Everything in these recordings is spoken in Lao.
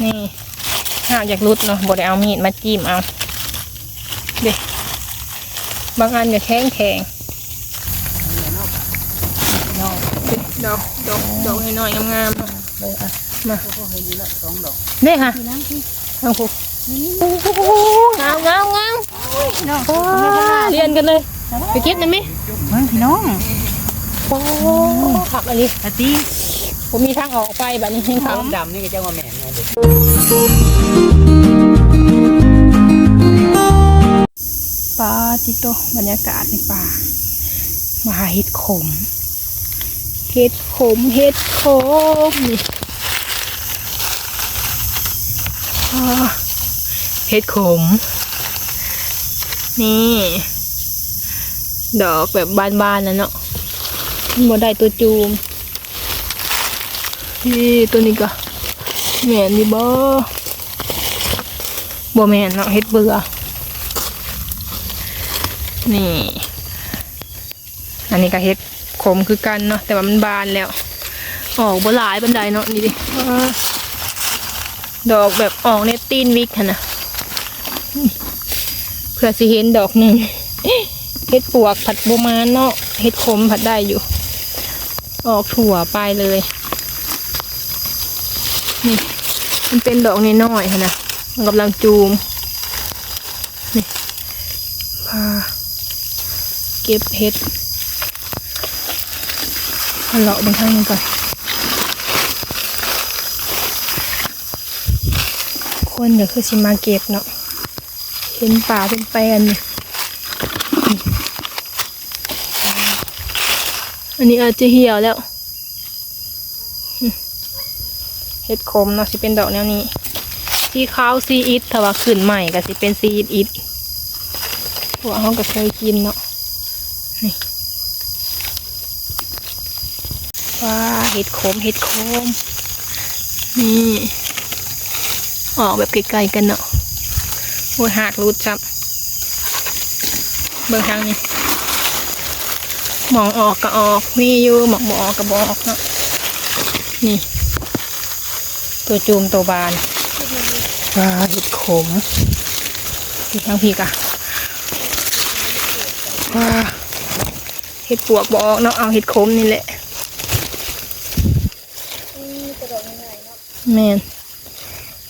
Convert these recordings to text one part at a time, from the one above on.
ນີ້ ຮາກຢາກຫຼຸດເນາະ ບໍ່ໄດ້ເອົາມີດມາຈິ້ມເອົາເດ້. ບາງອັນກໍແຂງໆ ດອກ ດອກ ດອກນ້ອຍໆ ງາມໆ ເນາະ. ເອີ ອ່ະ ມາ ໂອ້ໂຫ ໃຫ້ດີລະສອງດອກ ເດ້ຄ່ະ ທາງພຸ້ນ ງາມໆໆ ໂອ້ຍ ນ້ອງ ໂອ້ຍ ລຽນກັນເລີຍ ໄປເກັບນຳແມ່ ເບິ່ງພີ່ນ້ອງ ໂອ້ ຄັກອີ່ຫຼີ ອະຕິ ບໍ່ມີທາງອອກໄປບັດນີ້ ເຫັນເຂົາ ດຳນີ້ກໍຈັກວ່າແມ່ນແມ່ນເດ້. ປາຕິໂຕ ບັນຍາກາດໃນປ່າ ມາຫາເຫັດຂົມ ເຫັດຂົມ ເຫັດຂົມ ນີ້ ອາ ເຫັດຂົມ ນີ້ ດອກແບບບານໆ ນະເນາະ ມັນບໍ່ໄດ້ຕົວຈູມ. ນີ້ ຕົວນີ້ກໍແມ່ນຢູ່ບໍ່? ບໍ່ແມ່ນເນາະ ເຫັດເບື່ອ. ນີ້ ອັນນີ້ກໍເຫັດຂົມຄືກັນເນາະ ແຕ່ວ່າມັນບານແລ້ວ ອອກບໍ່ຫຼາຍປານໃດເນາະ. ນີ້ເດ້ ດອກແບບອອກແນວຕີນວິກຫັ້ນນະ ເພື່ອຊິເຫັນດອກໜຶ່ງ. ເຫັດປວກພັດບໍ່ມາເນາະ ເຫັດຂົມພັດໄດ້ຢູ່ ອອກທົ່ວໄປເລີຍ. ນີ້ ມັນເປັນດອກນ້ອຍໆ ຫັ້ນນະ ມັນກຳລັງຈູມ. ນີ້ ພາເກັບເຫັດ ມາເລາະເບິ່ງທາງນີ້ກ່ອນ. ຄົນກໍຄືຊິມາເກັບເນາະ ເຫັນປ່າເປັນແປນນີ້. ອັນນີ້ອາດຈະຫ່ຽວແລ້ວ. ເຫັດຂົມເນາະ ຊິເປັນດອກແນວນີ້ ສີຂາວ ສີອິດ ຖ້າວ່າຂຶ້ນໃໝ່ກໍຊິເປັນສີອິດໆ ເພາະວ່າເຮົາກໍເຄີຍກິນເນາະ. ນີ້ ວ້າ ເຫັດຂົມ ເຫັດຂົມ ນີ້ ອອກແບບໃກ້ໆ ກັນເນາະ. ໂອ້ຍ ຮາກຫຼຸດຊ້ຳ ເບິ່ງທາງນີ້ ໝ່ອງອອກກໍອອກ ມີຢູ່ ໝ່ອງບໍ່ອອກກໍບໍ່ອອກເນາະ. ນີ້ ຕົວຈູມ ຕົວບານ ວ້າ ເຫັດຂົມ ນີ້ ທາງພີ້ກະ ວ້າ ເຫັດປວກບໍ່ອອກເນາະ ເອົາເຫັດຂົມນີ້ແຫຼະ. ອືມ ມີແຕ່ດອກໃຫຍ່ໆ ເນາະ. ແມ່ນ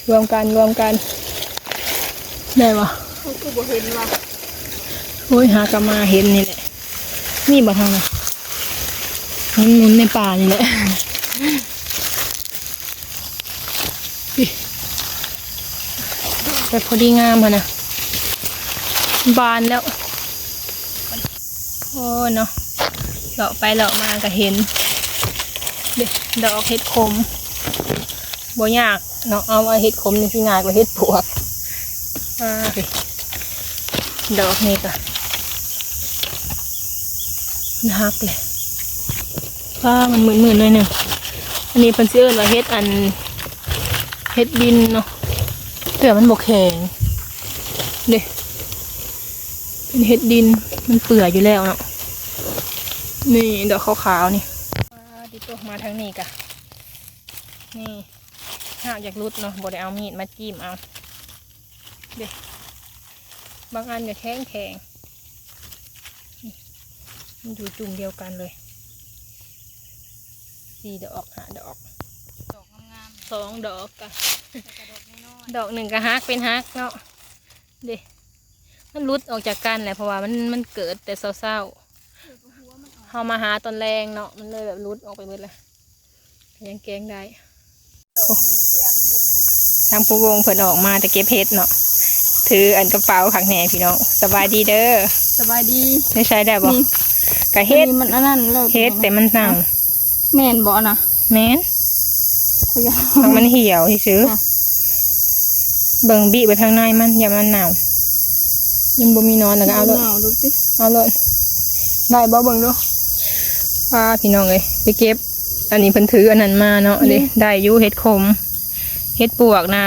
ລວມກັນ ລວມກັນ ໄດ້ບໍ່? ມັນຄືບໍ່ເຫັນວ່າ ໂອ້ຍ ຫາກະມາເຫັນນີ້ແຫຼະ. ມີບໍ່ທາງນັ້ນ? ໝຸນໆ ໃນປ່ານີ້ແຫຼະ. ແຕ່ພໍດີງາມຫັ້ນນະ ບານແລ້ວ. ໂອ້ເນາະ ເລາະໄປເລາະມາກໍເຫັນເດ້ ດອກເຫັດຂົມ ບໍ່ຍາກເນາະ. ເອົາ ເອົາເຫັດຂົມນີ້ຊິງ່າຍກວ່າເຫັດປວກ. ອ່າ ດອກນີ້ກໍມັນຫັກເລີຍ. ວ້າ ມັນມືດໆ ໜ້ອຍໜຶ່ງ. ອັນນີ້ເພິ່ນຊິເອີ້ນວ່າເຫັດ ອັນ ເຫັດດິນເນາະ ແຕ່ມັນບໍ່ແຂງເດ້ ເປັນເຫັດດິນ ມັນເປື່ອຍຢູ່ແລ້ວເນາະ. ນີ້ ດອກຂາວໆ ນີ້. ປາຕິໂຕ ມາທາງນີ້ກະ ນີ້ ຮາກຢາກຫຼຸດເນາະ ບໍ່ໄດ້ເອົາມີດມາຈິ້ມເອົາເດ້. ບາງອັນກໍແຂງໆ ນີ້ ມັນຢູ່ຈຸ່ມດຽວກັນເລີຍ ສີ່ດອກ ຫ້າດອກ ດອກງາມໆ ສອງດອກກະ ແລ້ວກະດອກນ້ອຍໆ ດອກໜຶ່ງກະຫັກເປັນຫັກເນາະ ເດ້. ມັນຫຼຸດອອກຈາກກັນແຫຼະ ເພາະວ່າມັນ ມັນເກີດແຕ່ເຊົ້າໆ ເຮົາມາຫາຕອນແລງເນາະ ມັນເລີຍແບບຫຼຸດອອກໄປເບິດແລ້ວ. ຍັງແກງໄດ້. ໂອ້ ທາງຜູ້ວົງເພິ່ນອອກມາແຕ່ເກັບເຫັດເນາະ ຖືອັນກະເປົາຄັກແນ່ພີ່ນ້ອງ. ສະບາຍດີເດີ. ສະບາຍດີ. ໄດ້ໃຊ້ໄດ້ບໍ່? ນີ້ ກະເຫັດ ອັນນີ້ມັນອັນນັ້ນແລ້ວ ເຫັດແຕ່ມັນເນົ່າ. ແມ່ນບໍ່ນະ? ແມ່ນ. ຂ້ອຍຢາກ ມັນຫ່ຽວຊື່ໆ. ອ່ະ ເບິ່ງ ບີບໄປທາງໃນມັນ ຢ່າມັນເນົ່າ. ມັນບໍ່ມີໜອນ ແລ້ວກໍເອົາໂລດ ເອົາໂລດ. ໄດ້ບໍ່ ເບິ່ງດູ. ປ້າ ພີ່ນ້ອງເອີຍ ໄປເກັບ ອັນນີ້ເພິ່ນຖືອັນນັ້ນມາເນາະ. ນີ້ ເດ້ ໄດ້ຢູ່ ເຫັດຂົມ ເຫັດປວກນະ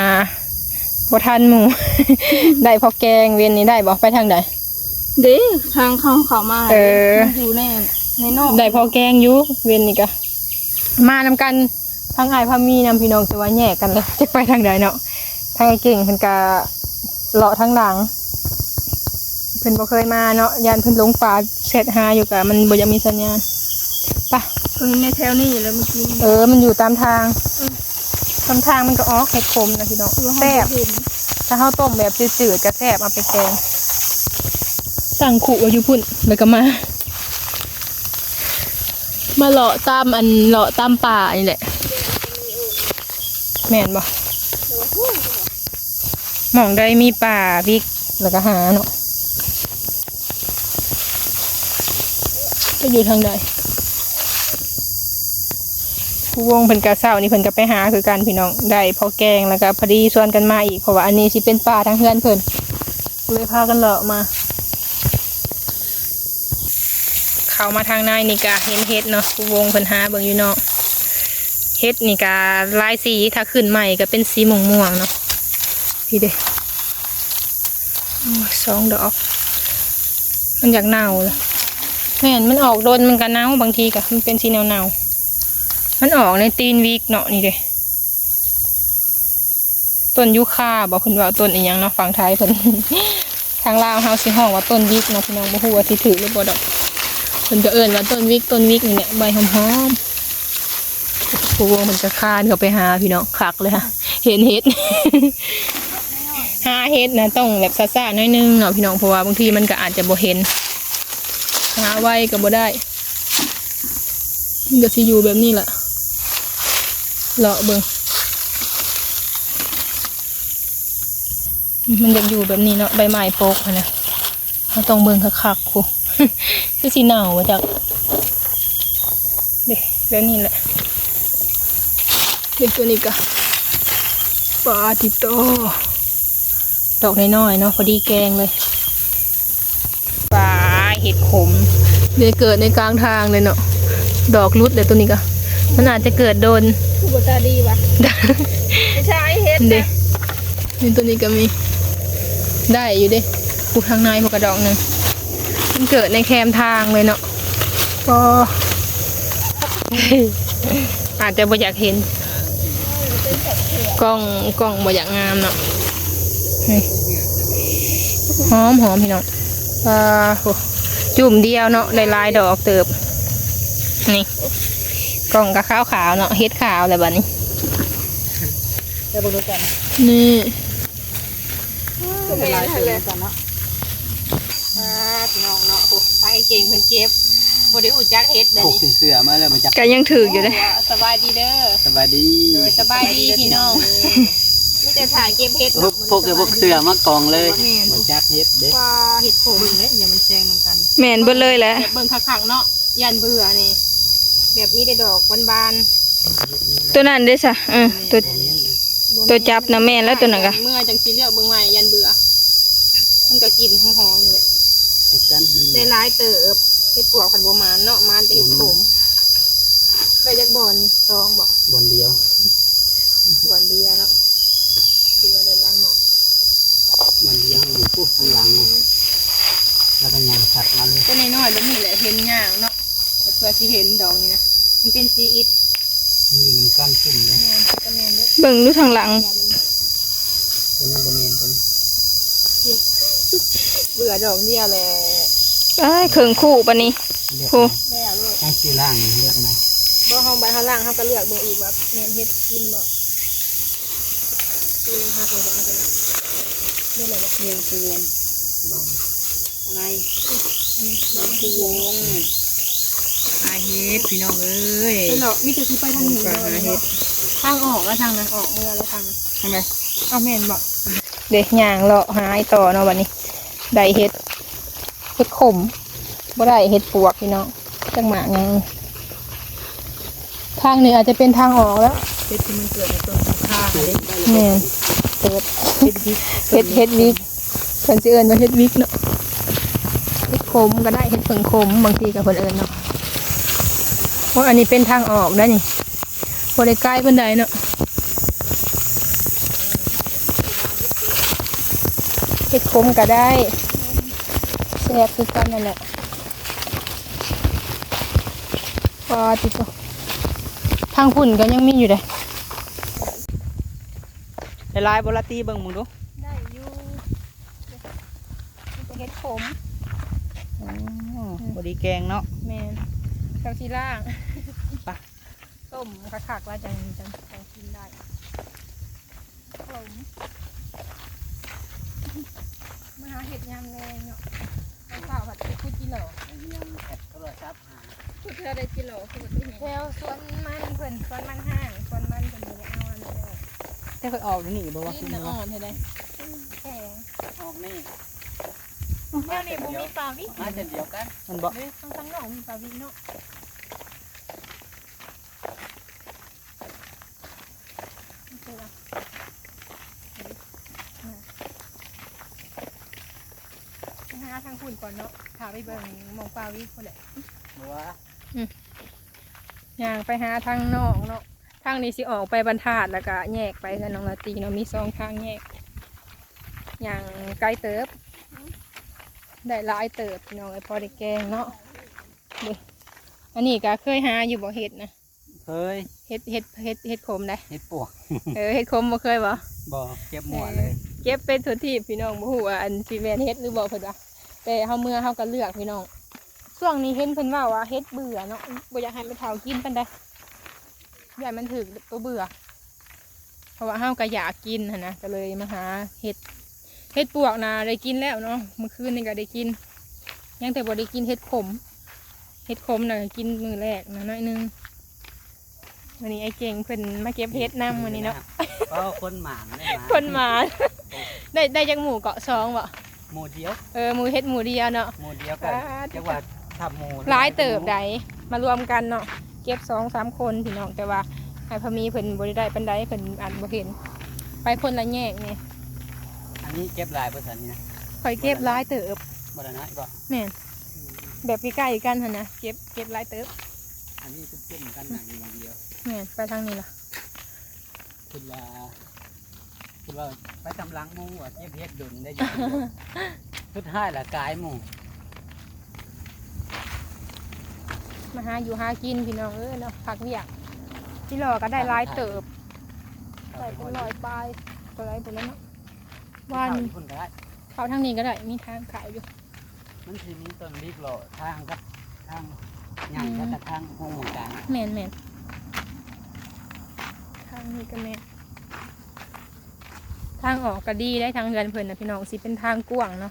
ບໍ່ທັນໝູ່. ໄດ້ພໍແກງ. ເວັນນີ້ໄດ້ບໍ່? ໄປທາງໃດ? ເດ້ ທາງເຂົ້າ ເຂົ້າມາ. ເອີ ມັນຢູ່ໃນ ໃນນອກ. ໄດ້ພໍແກງຢູ່ ເວັນນີ້ກະ ມານຳກັນ ທາງອ້າຍພາມີນຳ ພີ່ນ້ອງ ແຕ່ວ່າແຍກກັນເລີຍ ຈັກໄປທາງໃດເນາະ. ທາງອ້າຍເກັ່ງເພິ່ນກະເລາະທາງຫຼັງ ເພິ່ນບໍ່ເຄີຍມາເນາະ ຢ້ານເພິ່ນຫຼົງປ່າ. ແຊັດຫາຢູ່ກະມັນບໍ່ຢາກມີສັນຍານ. ໄປ ເພິ່ນໃນແຖວນີ້ແຫຼະມື້ກີ້ນີ້. ເອີ ມັນຢູ່ຕາມທາງ ເອີ ຕາມທາງມັນກະອອກເຫັດຂົມນະ ພີ່ນ້ອງ ແຊບ. ຖ້າເຮົາຕົ້ມແບບຈືດໆກະແຊບ ເອົາໄປແກງ. ຕັ້ງຄຸໄວ້ຢູ່ພຸ້ນ ແລ້ວກະມາ ມາເລາະຕາມອັນ ເລາະຕາມປ່ານີ້ແຫຼະ. ແມ່ນບໍ່? ໝ່ອງໃດມີປ່າວິກ ແລ້ວກະຫາເນາະ. ຈະຢູ່ທາງໃດ? ຜູ້ວົງເພິ່ນກະ ເຊົ້ານີ້ເພິ່ນກະໄປຫາຄືກັນ ພີ່ນ້ອງ ໄດ້ພໍແກງ ແລ້ວກະພໍດີຊວນກັນມາອີກ ເພາະວ່າອັນນີ້ຊິເປັນປ່າທາງເຮືອນເພິ່ນ ເລີຍພາກັນເລາະມາ. ເຂົ້າມາທາງໃນນີ້ກະເຫັນເຫັດເນາະ ຜູ້ວົງເພິ່ນຫາເບິ່ງຢູ່ນອກ. ເຫັດນີ້ກະຫຼາຍສີ ຖ້າຂຶ້ນໃໝ່ກະເປັນສີມ່ວງໆເນາະ. ພີ້ເດ້ ໂອ້ຍ ສອງດອກ ມັນຢາກເນົ່າລະ. ແມ່ນ ມັນອອກດົນມັນກະເນົ່າ ບາງທີກະມັນເປັນສີເນົ່າໆ. ມັນອອກໃນຕີນວິກເນາະ ນີ້ເດ້. ຕົ້ນຢູຄາບໍ ເພິ່ນເວົ້າຕົ້ນອີຫຍັງເນາະ ຝັ່ງໄທເພິ່ນ. ທາງລາວເຮົາຊິຮ້ອງວ່າຕົ້ນວິກເນາະ ພີ່ນ້ອງ ບໍ່ຮູ້ວ່າຊິຖືກຫຼືບໍ່ດອກ. ເພິ່ນກະເອີ້ນວ່າຕົ້ນວິກ ຕົ້ນວິກນີ້ແຫຼະ ໃບຫອມໆ. ຜູ້ວົງເພິ່ນກະຄານເຂົ້າໄປຫາ ພີ່ນ້ອງ ຄັກເລີຍ ຫາເຫັດ. ຫາເຫັດນະຕ້ອງແບບຊ້າໆໜ້ອຍໜຶ່ງເນາະ ພີ່ນ້ອງ ເພາະວ່າບາງທີມັນກະອາດຈະບໍ່ເຫັນ ຫາໄວກະບໍ່ໄດ້. ມັນກະຊິຢູ່ແບບນີ້ລະ ເລາະເບິ່ງ. ມັນຢາກຢູ່ແບບນີ້ເນາະ ໃບໄມ້ປົກຫັ້ນນະ. ເຮົາຕ້ອງເບິ່ງຄັກໆ ໂຫ ຄືຊິເນົ່າບໍ່ຈັກ. ເດ້ ແບບນີ້ແຫຼະ. ເດ້ ໂຕນີ້ກະ ປາຕິໂຕ ດອກນ້ອຍໆເນາະ ພໍດີແກງເລີຍ. ປາ ເຫັດຂົມ ເດ້ ເກີດໃນກາງທາງເລີຍເນາະ. ດອກຫຼຸດເດ້ ໂຕນີ້ກະ ມັນອາດຈະເກີດດົນ. ຄືບໍ່ຕາດີວະ ໄມ່ໃຊ່ເຫັດເດ້. ນີ້ ໂຕນີ້ກະມີ ໄດ້ຢູ່ເດ້. ປູກທາງໃນພຸ້ນກະດອກໜຶ່ງ ມັນເກີດໃນແຄມທາງເລີຍເນາະ. ກໍອາດຈະບໍ່ຢາກເຫັນ ກ້ອງ ກ້ອງບໍ່ຢາກງາມເນາະ. ນີ້ ຫອມໆ ພີ່ນ້ອງ. ປາ ໂຫ ຈຸ້ມດຽວເນາະ ໄດ້ຫຼາຍດອກເຕີບ. ນີ້ ກ້ອງກະຂາວໆເນາະ ເຫັດຂາວແລ້ວບາດນີ້. ເດີເບິ່ງນຳກັນ ນີ້ ກໍແມ່ນຫັ້ນແຫຼະເນາະ. ອ່າ ພີ່ນ້ອງເນາະ ໂອ້ ໄປເກັ່ງເພິ່ນເກັບ ບໍ່ໄດ້ຮູ້ຈັກເຫັດເດ້ ພົກເສື້ອມາແລ້ວ ບໍ່ຈັກ ກະຍັງຖືກຢູ່ເດ້. ສະບາຍດີເດີ ສະບາຍດີ ໂດຍ ສະບາຍດີພີ່ນ້ອງ. ມີແຕ່ຖ້າເກັບເຫັດເນາະ ພົກແຕ່ພົກເສື້ອມາກອງເລີຍ. ແມ່ນ ບໍ່ຈັກເຫັດເດ້ ວ່າເຫັດໂຂມເດ້ ຢ່າມັນແຊງນຳກັນ. ແມ່ນເບິດເລີຍແຫຼະ ເບິ່ງຄັກໆເນາະ ຢ້ານເບື່ອນີ້ ແບບມີແຕ່ດອກບານໆ. ໂຕນັ້ນເດ້ຊະ ເອີ ໂຕ ໂຕຈັບນະ ແມ່ນແລ້ວໂຕນັ້ນກະ ເມື່ອຈັ່ງຊິເລືອກເບິ່ງໃໝ່ ຢ້ານເບື່ອ. ມັນກະກິ່ນຫອມໆນີ້ແຫຼະ ຄືກັນ ມັນ ໄດ້ຫຼາຍເຕີບ. ເຫັດປວກພັດບໍ່ໝານເນາະ ໝານແຕ່ເຫັດໂຂມ. ໄດ້ຈັກບ່ອນນີ້ ສອງບໍ? ບ່ອນດຽວ ບ່ອນດຽວເນາະ ຄືວ່າໄດ້ຫຼາຍໝ່ອງ. ບ່ອນດຽວຢູ່ພຸ້ນທາງຫຼັງ ອືມ ແລ້ວກະຍ່າງສັດມາເລີຍ. ໂຕນ້ອຍໆແບບນີ້ແຫຼະ ເຫັນຍາກເນາະ ເພື່ອຊິເຫັນດອກນີ້ນະ ມັນເປັນສີອິດ. ມັນຢູ່ນຳກ້ານຊຸ່ມເດ້ ແມ່ນ ກໍແມ່ນເດ້. ເບິ່ງດູທາງຫຼັງ ໂຕນີ້ບໍ່ແມ່ນ ໂຕນີ້ ເບື່ອດອກດຽວແຫຼະ. ອ້າຍ ເຄິ່ງຄູ່ປານນີ້ ເລືອກ ຄູ່ ແລ້ວໂລດ ຍັງຊິລ້າງ ເລືອກໃໝ່. ບໍ່ ເຮົາ ບາດເຮົາລ້າງ ເຮົາກໍເລືອກເບິ່ງອີກວ່າແມ່ນເຫັດກິນບໍ່. ນີ້ມັນຫັກແລ້ວບໍ່ ເອົາໄປເລີຍ ໄດ້ແລ້ວບໍ່? ແນວກວນ ອາໄລ ອືມ ແນວກວນ ຫາເຫັດ ພີ່ນ້ອງເອີຍ. ໄປເລາະ ມີແຕ່ຊິໄປທາງນີ້ ຫາເຫັດ ທາງອອກລະທາງນັ້ນ ອອກເມືອລະທາງນັ້ນ ທາງໃດ? ເອົ້າ ແມ່ນບໍ່? ເດ້ ຍ່າງເລາະຫາອີ່ຕໍ່ເນາະ ບາດນີ້ ໄດ້ເຫັດ ເຫັດຂົມ ບໍ່ໄດ້ເຫັດປວກ ພີ່ນ້ອງ. ຈັກໝາກຫຍັງ ທາງນີ້ອາດຈະເປັນທາງອອກແລ້ວ. ເຫັດທີ່ມັນເກີດໃນຕົ້ນຢູຄາຫັ້ນເດ້ ແມ່ນ ເກີດ ເຫັດວິກ ເຫັດ ເຫັດວິກ ເພິ່ນຊິເອີ້ນວ່າເຫັດວິກເນາະ. ເຫັດຂົມກໍໄດ້ ເຫັດເຜິ້ງຂົມ ບາງທີກໍເພິ່ນເອີ້ນເນາະ. ໂອ້ ອັນນີ້ເປັນທາງອອກໄດ໋ນີ້ ບໍ່ໄດ້ໄກປານໃດເນາະ. ເຫັດຂົມກໍໄດ້ ແຊບຄືກັນນັ້ນແຫຼະ. ປາຕິໂຕ ໄຜ ທາງພຸ້ນກໍຍັງມີຢູ່ເດ້. ໄດ້ຫຼາຍບໍ່ລະ ຕີເບິ່ງເບິ່ງດູ. ໄດ້ຢູ່ ມີແຕ່ເຫັດຂົມ. ອໍ ພໍດີແກງເນາະ. ແມ່ນ ເຈົ້າຊິລ້າງ ໄປ ຕົ້ມຄັກໆ ແລ້ວຈັ່ງ ຈັ່ງ ຈັ່ງກິນໄດ້. ຂົມ ມາຫາເຫັດຍາມແລງເນາະ. ຕອນເຊົ້າພັດໄປຂຸດຈິຫຼໍ່ ຍັງແອັດໂທລະສັບຫາ ຂຸດເທື່ອໄດ້ຈິຫຼໍ່ ຄືບໍ່ເຫັນ. ແຖວສວນມັນເພິ່ນ ສວນມັນຫ້າງ ສວນມັນເພິ່ນບໍ່ໄດ້ເອົາອັນນັ້ນແລ້ວ. ແຕ່ເພິ່ນອອກດຽວນີ້ບໍ່ວ່າ ດິນນະອ່ອນແທ້ໃດ ແຂງ ອອກນີ້. ແຖວນີ້ບໍ່ມີປາວິກ ມາເຊັ່ນດຽວກັນ ມັນບໍ່ ເດ້ ທາງ ທາງນອກມີປາວິກເນາະ. ໄປຫາທາງພຸ້ນກ່ອນເນາະ ຖ້າໄປເບິ່ງໝ່ອງປາວິກພຸ້ນແຫຼະ. ບໍ່ວ່າ ອືມ ຍ່າງໄປຫາທາງນອກເນາະ. ທາງນີ້ຊິອອກໄປບັນທາດ ແລ້ວກະແຍກໄປເຮືອນນ້ອງລາຕີເນາະ. ມີສອງທາງແຍກ ຍ່າງໄກເຕີບ ໄດ້ຫຼາຍເຕີບພີ່ນ້ອງເອີຍ ພໍໄດ້ແກງເນາະ. ເດ້ ອັນນີ້ກະເຄີຍຫາຢູ່ບໍ່ ເຫັດນະ? ເຄີຍ ເຫັດ ເຫັດ ເຫັດ ເຫັດຂົມໃດ ເຫັດປວກ. ເອີ ເຫັດຂົມບໍ່ເຄີຍບໍ່? ບໍ່ ເກັບໝົດເລີຍ. ເອີ ເກັບເປັນທົ່ວທີບພີ່ນ້ອງ ບໍ່ຮູ້ວ່າອັນຊິແມ່ນເຫັດຫຼືບໍ່ເພິ່ນວ່າ. ແຕ່ເຮົາເມືອເຮົາກໍເລືອກພີ່ນ້ອງ. ຊ່ວງນີ້ເຫັນເພິ່ນເວົ້າວ່າເຫັດເບື່ອເນາະ ບໍ່ຢາກໃຫ້ແມ່ເຖົ້າກິນປານໃດ ຢ້ານມັນຖືກຕົວເບື່ອ. ເພາະວ່າເຮົາກໍຢາກກິນຫັ້ນນະ ກໍເລີຍມາຫາເຫັດ. ເຫັດປວກນະໄດ້ກິນແລ້ວເນາະ ມື້ຄືນນີ້ກໍໄດ້ກິນ ຍັງແຕ່ບໍ່ໄດ້ກິນເຫັດຂົມ. ເຫັດຂົມນະກິນມື້ແລກນະໜ້ອຍໜຶ່ງ. ມື້ນີ້ອ້າຍເກັ່ງເພິ່ນມາເກັບເຫັດນຳມື້ນີ້ເນາະ. ເອີ ຄົນໝານ ຄົນໝານ. ໄດ້ ໄດ້ຈັກໝູ່ເກາະ ສອງບໍ່? ໝູ່ດຽວ. ເອີ ໝູ່ເຫັດໝູ່ດຽວເນາະ. ໝູ່ດຽວກັນ ອ່າ ຈັກວ່າທັບໝູ່ ຫຼາຍເຕີບໃດ ມາລວມກັນເນາະ. ເກັບສອງສາມຄົນພີ່ນ້ອງ ແຕ່ວ່າອ້າຍພາມີເພິ່ນບໍ່ໄດ້ໄດ້ປານໃດ ເພິ່ນອາດບໍ່ເຫັນ ໄປຄົນລະແຍກນີ້. ອັນນີ້ເກັບຫຼາຍບໍ່ຊັ້ນນີ້ນະ? ຂ້ອຍເກັບຫຼາຍເຕີບ. ບໍ່ໄດ້ນ້ອຍບໍ່? ແມ່ນ ອືມ ແບບໃກ້ໆກັນຫັ້ນນະ ເກັບ ເກັບຫຼາຍເຕີບ. ອັນນີ້ຄືເກັບກັນ ນັ່ງຢູ່ບ່ອນດຽວ. ແມ່ນ ໄປທາງນີ້ລະ. ຄິດວ່າ ຄິດວ່າໄປຕາມຫຼັງໝູ່ວ່າເກັບເຫັດດົນໄດ້ຢູ່ ສຸດທ້າຍລະກາຍໝູ່. ມາຫາຢູ່ຫາກິນພີ່ນ້ອງເອີຍເນາະ ພັກວຽກ ທີ່ລໍກໍໄດ້ຫຼາຍເຕີບ ໄດ້ເປັນຮ້ອຍປາຍ ເທົ່າໃດພຸ້ນແຫຼະເນາະ. ວານ ເຂົ້າທາງນີ້ກໍໄດ້ ມີທາງເຂົ້າຢູ່. ມັນຊິມີຕົ້ນວິກເລາະທາງກັບທາງໃຫຍ່ ອືມ ແລ້ວກໍທາງໂຮງໝໍກາງ. ແມ່ນໆ ທາງນີ້ກໍແມ່ນ ທາງອອກກໍດີໄດ໋ ທາງເຮືອນເພິ່ນນະພີ່ນ້ອງ ຊິເປັນທາງກວ້າງເນາະ.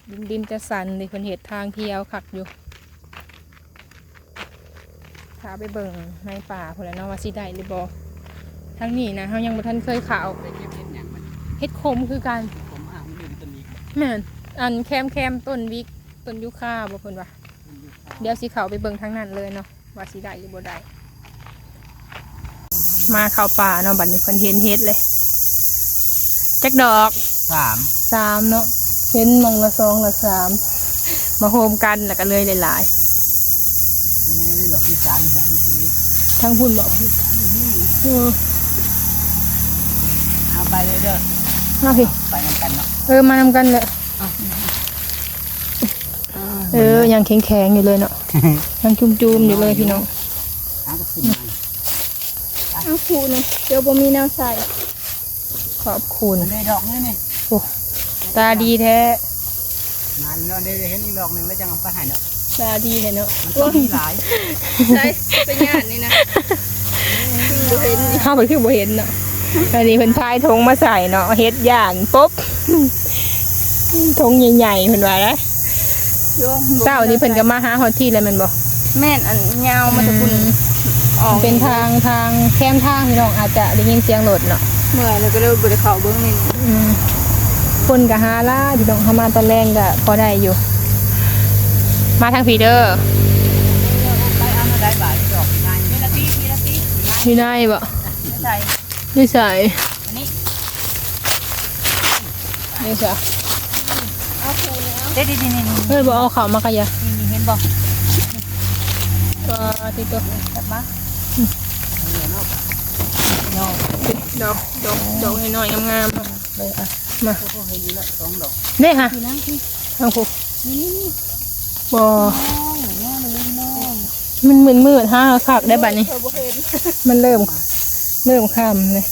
ດິນ ດິນຈະສັນເດ ເພິ່ນເຮັດທາງທ່ຽວຄັກຢູ່. ຖ້າໄປເບິ່ງໃນປ່າພຸ້ນແຫຼະເນາະ ວ່າຊິໄດ້ຫຼືບໍ່. ທາງນີ້ນະ ເຮົາຍັງບໍ່ທັນເຄີຍເຂົ້າ. ໄປເກັບເຫັດຫຍັງມັນ? ເຫັດຂົມຄືກັນ. ຂົມ ອ້າວ ມັນຢູ່ໃນຕົ້ນວິກ. ແມ່ນ ອັນແຄມໆຕົ້ນວິກ ຕົ້ນຢູຄາບໍ່ ເພິ່ນວ່າ. ດຽວຊິເຂົ້າໄປເບິ່ງທາງນັ້ນເລີຍເນາະ ວ່າຊິໄດ້ຫຼືບໍ່ໄດ້. ມາເຂົ້າປ່າເນາະ ບັດນີ້ເພິ່ນເຫັນເຫັດເລີຍ. ຈັກດອກ? ສາມ ສາມເນາະ ເຫັນໝ່ອງລະສອງລະສາມ ມາໂຮມກັນແລ້ວກໍເລີຍຫຼາຍໆ. ເອີ ດອກທີ່ສາມ ທາງພຸ້ນບໍ່? ເອີ ເອົາໄປເລີຍເດີ ເອົາ ໄປນຳກັນເນາະ. ເອີ ມານຳກັນແຫຼະ. ເອີ ຍັງແຂງໆຢູ່ເລີຍເນາະ ຍັງຈຸ້ມໆຢູ່ເລີຍພີ່ນ້ອງ. ເອົາຂູດນີ້ ດຽວບໍ່ມີແນວໃສ່. ຂອບຄຸນ. ອັນນີ້ດອກໜຶ່ງນີ້. ໂອ້ ຕາດີແທ້. ມາເນາະ ໄດ້ເຫັນອີກດອກໜຶ່ງແລ້ວຈັ່ງເອົາໄປໃຫ້ເນາະ. ຕາດີແທ້ເນາະ ມັນຕ້ອງມີຫຼາຍ. ໃສ່ ໄປຍາດນີ້ນະ ຄືບໍ່ເຫັນນີ້ ເຮົາກໍຄືບໍ່ເຫັນເນາະ. ອັນນີ້ເພິ່ນພາຍຖົງມາໃສ່ເນາະ ເຫັດຢ້ານປົບ ຖົງໃຫຍ່ໆ ເພິ່ນວ່ານະ. ເຊົ້ານີ້ເພິ່ນກໍມາຫາຮອດພີ້ແລ້ວແມ່ນບໍ່? ແມ່ນ ອັນຍາວມາແຕ່ພຸ້ນ. ອືມ ອອກ ມັນເປັນທາງ ທາງແຄມທາງພີ່ນ້ອງ ອາດຈະໄດ້ຍິນສຽງລົດເນາະ. ເມື່ອຍແລ້ວກໍເລີຍບໍ່ໄດ້ເຂົ້າເບິ່ງນີ້. ອືມ ຄົນກໍຫາຫຼາຍພີ່ນ້ອງ ເຮົາມາຕອນແລງກໍພໍໄດ້ຢູ່. ມາທາງພີ້ເດີ. ໄປເອົາມາໄດ້ບາດດອກນີ້ ຢູ່ໃນບໍ່? ໃສ່ ຢູ່ໃສ? ອັນນີ້ ນີ້ຊະ ເອົາຂູດນີ້ ເອົາ ເດ້ ນີ້ໆໆ ເອີ ບໍ່ເອົາເຂົ້າມາກະຢາ ນີ້ໆ ເຫັນບໍ່? ປາຕິໂຕ ຈັບມາ ອືມ ດອກ ດອກ ດອກນ້ອຍໆ ງາມໆ ເນາະ. ເບິ່ງ ມາ ໂອ້ໂຫ ເຫັນຢູ່ລະສອງດອກ ເດ້ຫະ ທາງພຸ້ນ ນີ້ໆໆ ບໍ່ ນ້ອຍ ງາມອີ່ຫຼີ ນ້ອຍ. ມັນມືດໆ ຫາຄັກໄດ້ບັດນີ້ ຂ້ອຍບໍ່ເຫັນ ມັນເລີ່ມ ເລີ່ມຄ່ຳເລີຍ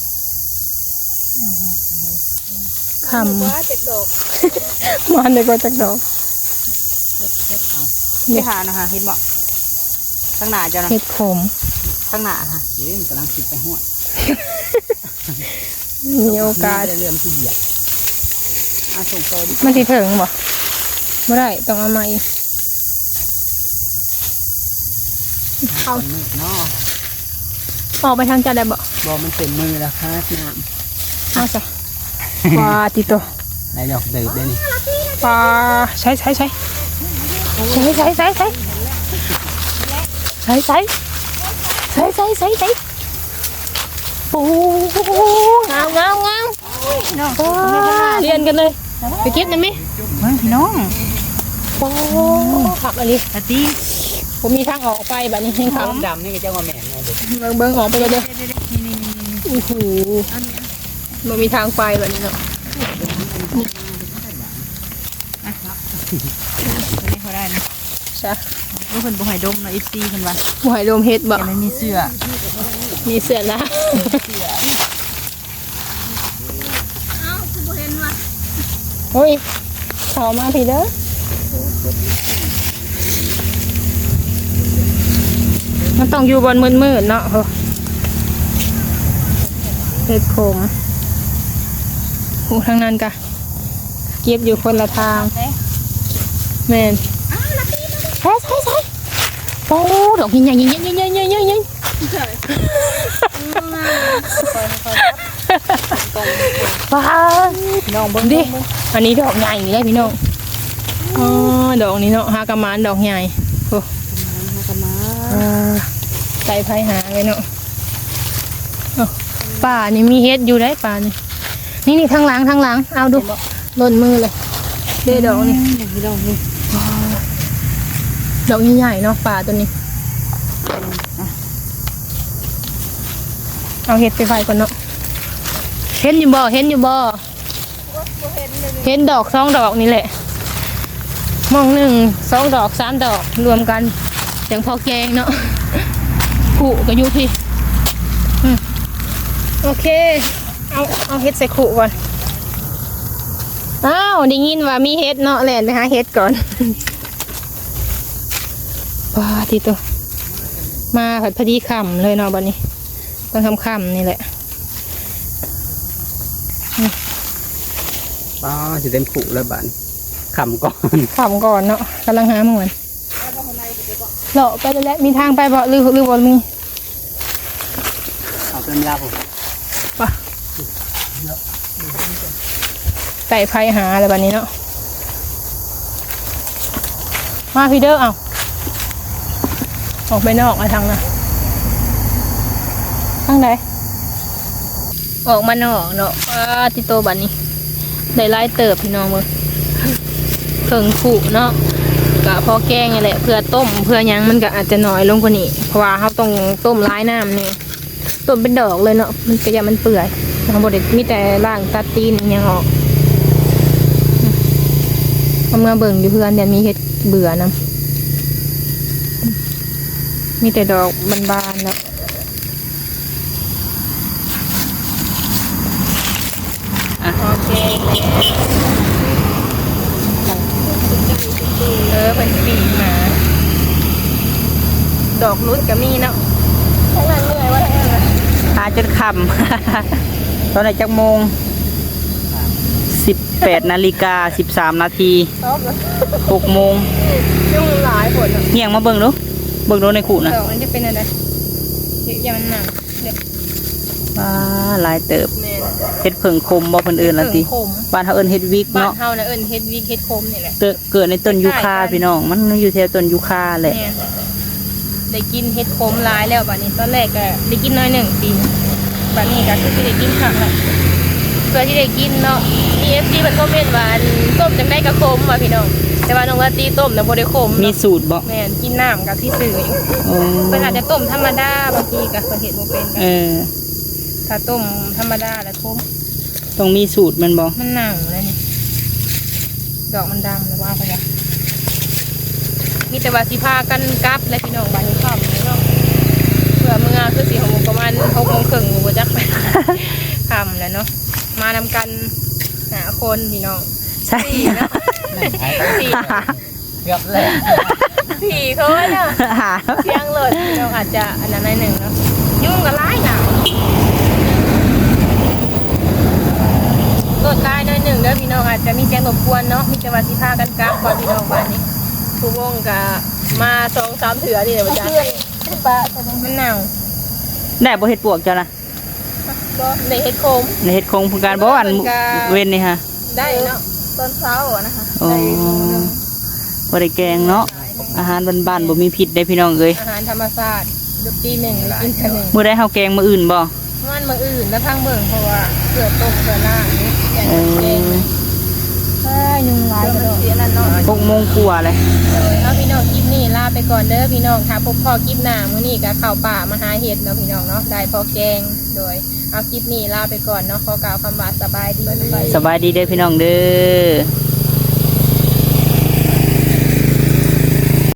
ຄ່ຳ ວ່າຈັກດອກ ມາໄດ້ບໍ່ຈັກດອກ ເຮັດ ເຮັດເອົາ ເຮັດຫານະຫາ ເຫັນບໍ່? ທາງໜ້າເຈົ້ານະ ເຫັດຂົມ ທາງໜ້າຫາ ເຫັນກຳລັງຊິໄປຮອດ ມີໂອກາດ ເລື່ອງທີ່ຢາກ ອາ ສົ່ງຕໍ່ ມັນຊິເຖິງບໍ່? ບໍ່ໄດ້ ຕ້ອງເອົາມາອີກ ເອົາ ເນາະ ອອກໄປທາງເຈົ້າໄດ້ບໍ່? ບໍ່ ມັນເຕັມມືແລ້ວ ຄາດນ້ຳ ເອົາຊະ ປາຕິໂຕ ໄດ້ດອກເຕີບໄດ້ນີ້ ປາ ໃສ່ ໃສ່ ໃສ່ ໃສ່ ໂອ້ ງາມ ງາມ ງາມ ໂອ້ຍ ພີ່ນ້ອງ ປາ ລຽນກັນເລີຍ ໄປເກັບນຳແມ່ ເບິ່ງພີ່ນ້ອງ ໂອ້ ຄັກອີ່ຫຼີ ອາຕິ ບໍ່ມີທາງອອກໄປບັດນີ້ ແຮງຄັກ ດຳນີ້ກໍເຈົ້າວ່າແມ່ນແນ່ເດ້ ເບິ່ງ ເບິ່ງອອກໄປເລີຍເດີ ນີ້ໆໆໆ ໂອ້ໂຫ ອັນນີ້ ບໍ່ມີທາງໄປບັດນີ້ເນາະ ອ່ະ ເນາະ ຕົວນີ້ພໍໄດ້ນະ ຊະ ໂອ້ ເພິ່ນບໍ່ໃຫ້ດົມເນາະ ເອັຟຊີ ເພິ່ນວ່າ ບໍ່ໃຫ້ດົມເຫັດບໍ່? ແຕ່ມັນມີເຊື້ອ ມີເຊື້ອລະ ເອົ້າ ຄືບໍ່ເຫັນວະ ໂອ້ຍ ເຂົ້າມາພີ້ເດີ ມັນຕ້ອງຢູ່ບ່ອນມືດໆເນາະ ໂອ້ ເຫັດຂົມ ໂອ້ ທາງນັ້ນກະ ເກັບຢູ່ຄົນລະທາງ ເດ້ ແມ່ນ ອ້າວ ລະຕີ ໃສ່ ໃສ່ ໃສ່ ໂອ້ ດອກໃຫຍ່ໆ ໃຫຍ່ໆ ໃຫຍ່ໆ ໃຫຍ່ໆ ປາດ ນ້ອງເບິ່ງ ເດ້ ເບິ່ງ ອັນນີ້ດອກໃຫຍ່ເດ້ພີ່ນ້ອງ ອໍ ດອກນີ້ເນາະ ຫາກະໝານດອກໃຫຍ່ ໂອ້ ຫາກະໝານ ອ່າ ໄກ່ໄພຫາເລີຍເນາະ ເອົ້າ ປ່ານີ້ມີເຫັດຢູ່ໄດ໋ ປ່ານີ້ ນີ້ໆ ທາງຫຼັງ ທາງຫຼັງ ເອົາດູ ເຫັນບໍ່ ຫຼົ່ນມືເລີຍ ເດ້ ດອກນີ້ ອືມ ດອກນີ້ ດອກໃຫຍ່ໆເນາະ ປ່າຕົວນີ້ ອ່ະ ເອົາເຫັດໄປໄວ້ກ່ອນເນາະ ເຫັນຢູ່ບໍ່ ເຫັນຢູ່ບໍ່? ເຫັນດອກສອງດອກນີ້ແຫຼະ ໝ່ອງໜຶ່ງ ສອງດອກ ສາມດອກ ລວມກັນ ຈັ່ງພໍແກງເນາະ ຄຸກໍຢູ່ພີ້ ອືມ ໂອເຄ ເອົາ ເອົາເຫັດໃສ່ຄຸກ່ອນ ອ້າວ ໄດ້ຍິນວ່າມີເຫັດເນາະ ແລ່ນໄປຫາເຫັດກ່ອນ ປາຕິໂຕ ມາພັດພໍດີຄ່ຳເລີຍເນາະ ບັດນີ້ ຕອນຄ່ຳໆນີ້ແຫຼະ ອືມ ປ້າ ຊິເຕັມຄຸແລ້ວບາດນີ້ ຄ່ຳກ່ອນ ຄ່ຳກ່ອນເນາະ ກຳລັງຫາໝ່ອງມັນ ເລາະໄປແລ້ວ ມີທາງໄປບໍ່ ຫຼື ຫຼືບໍ່ມີ? ເອົາເປັນເວລາພຸ້ນ ໄປ ໄກ່ໄພຫາແລ້ວບາດນີ້ເນາະ ມາພີ້ເດີ ເອົາ ອອກໄປນອກ ອາ ທາງນະ ທາງໃດ? ອອກມານອກເນາະ ປາຕິໂຕ ບາດນີ້ ໄດ້ຫຼາຍເຕີບພີ່ນ້ອງເບິ່ງ ເຄິ່ງຄຸເນາະ ກະພໍແກງນີ້ແຫຼະ ເພື່ອຕົ້ມ ເພື່ອຫຍັງ ມັນກະອາດຈະໜ້ອຍລົງກວ່ານີ້ ເພາະວ່າເຮົາຕ້ອງຕົ້ມຫຼາຍນ້ຳແດ່ ຕົ້ມເປັນດອກເລີຍເນາະ ມັນກະຢ້ານມັນເປື່ອຍ ເຮົາບໍ່ໄດ້ ມີແຕ່ລ້າງຕັດຕີນອີ່ຫຍັງອອກ ເອົາເມືອເບິ່ງຢູ່ເຮືອນ ຢ້ານມີເຫັດເບື່ອນຳ ມີແຕ່ດອກບານໆເນາະ ອ່ະ ໂອເຄ ເອີ ເພິ່ນປີກມາ ດອກຫຼຸດກະມີເນາະ ທາງນັ້ນເມື່ອຍວ່າ ທາງນັ້ນນະ ຫາຈົນຄ່ຳ ຕອນນີ້ຈັກໂມງ? ສິບແປດນາລິກາ ສິບສາມນາທີ ຕອບແລ້ວ ຫົກໂມງ ຍຸງຫຼາຍໂພດເນາະ ຍ່າງມາເບິ່ງດູ ເບິ່ງດູໃນຄຸນະ ດອກມັນຈະເປັນແນວໃດ ຢ່າມັນໜັກ ປາ ຫຼາຍເຕີບ ແມ່ນ ເຫັດເຜິ້ງຂົມບໍ່ ເພິ່ນເອີ້ນລະຕິ ເຜິ້ງຂົມ ບ້ານເຮົາເອີ້ນເຫັດວິກເນາະ ບ້ານເຮົານະເອີ້ນເຫັດວິກ ເຫັດຂົມນີ້ແຫຼະ ເກີດ ເກີດໃນຕົ້ນຢູຄາ ຄ້າຍໆກັນ ພີ່ນ້ອງ ມັນຢູ່ແຖວຕົ້ນຢູຄາແຫຼະ ແມ່ນ ໄດ້ກິນເຫັດຂົມຫຼາຍແລ້ວ ບາດນີ້ ຕອນແລກກະໄດ້ກິນໜ້ອຍໜຶ່ງປີ ບາດນີ້ກະຄືຊິໄດ້ກິນຄັກລະ ເພື່ອຊິໄດ້ກິນເນາະ ມີເອັຟຊີເພິ່ນຄອມເມັນວ່າ ອັນ ຕົ້ມຈັ່ງໃດກະຂົມວ່າ ພີ່ນ້ອງ ແຕ່ວ່ານ້ອງລາຕີຕົ້ມນະບໍ່ໄດ້ຂົມເນາະ ມີສູດບໍ່? ແມ່ນ ກິນນ້ຳກະຊິຊື່ຢູ່ ໂອ້ ເພິ່ນອາດຈະຕົ້ມທຳມະດາ ບາງທີກະເພິ່ນເຮັດບໍ່ເປັນ ເອີ ຖ້າຕົ້ມທຳມະດາລະຂົມ ຕ້ອງມີສູດແມ່ນບໍ່? ມັນເນົ່າແລ້ວນີ້ ດອກມັນດຳແລ້ວວ່າ ເພິ່ນວ່າ ມີແຕ່ວ່າຊິພາກັນກັບແຫຼະພີ່ນ້ອງ ບາດນີ້ຄ່ຳແລ້ວເນາະ ເພື່ອເມືອຄືຊິຫົກໂມງ ປະມານຫົກໂມງເຄິ່ງ ບໍ່ຈັກ ຄ່ຳແລ້ວເນາະ ມານຳກັນຫ້າຄົນພີ່ນ້ອງ ໃຊ່ ສີ່ເນາະ ສີ່ ເກືອບແລ້ວ ສີ່ຄົນເນາະ ສຽງລົດພີ່ນ້ອງອາດຈະອັນນັ້ນໜ້ອຍໜຶ່ງເນາະ ຍຸງກໍຫຼາຍໜາວ ລົດຫຼາຍໜ້ອຍໜຶ່ງເດີພີ່ນ້ອງ ອາດຈະມີສຽງລົບກວນເນາະ ມີແຕ່ວ່າຊິພາກັນກັບກ່ອນພີ່ນ້ອງ ບາດນີ້ ຜູ້ວົງກະມາສອງສາມເທື່ອນີ້ແຫຼະວ່າຊັ້ນ ເພື່ອນປະ ມັນໜາວ ໄດ້ບໍ່ເຮັດປວກເຈົ້ານະ? ບໍ່ ໄດ້ເຮັດໂຄມ ໄດ້ເຮັດໂຄມຄືກັນບໍ່? ອັນ ເພິ່ນກະ ເວັນນີ້ຮະ ໄດ້ເນາະ ຕອນເຊົ້ານະຄະ ອໍ ໄດ້ມື້ໜຶ່ງ ບໍ່ໄດ້ແກງເນາະ ອາຫານບ້ານໆ ບໍ່ມີພິດເດ້ພີ່ນ້ອງເອີຍ ອາຫານທຳມະຊາດ ປີໜຶ່ງໄດ້ກິນເທື່ອໜຶ່ງ ມື້ໃດເຮົາແກງມື້ອື່ນບໍ່? ປະມານມື້ອື່ນແລ້ວພັງເບິ່ງ ເພາະວ່າເກືອຕົກເກືອລ້າງນີ້ ເອີ ແກງ ເອີ ຍຸງຫຼາຍ ມັນຊິອັນນັ້ນເນາະ ຫົກໂມງກວ່າແລ້ວ ໂດຍ ເອົາພີ່ນ້ອງ ຄລິບນີ້ລາໄປກ່ອນເດີພີ່ນ້ອງ ຖ້າພົບພໍ້ຄລິບໜ້າ ມື້ນີ້ກະເຂົ້າປ່າມາຫາເຫັດເນາະພີ່ນ້ອງເນາະ ໄດ້ພໍແກງ ໂດຍ ເອົາ ຄລິບນີ້ລາໄປກ່ອນເນາະ ຂໍກ່າວຄຳວ່າສະບາຍດີ ສະບາຍດີເດີພີ່ນ້ອງເດີ.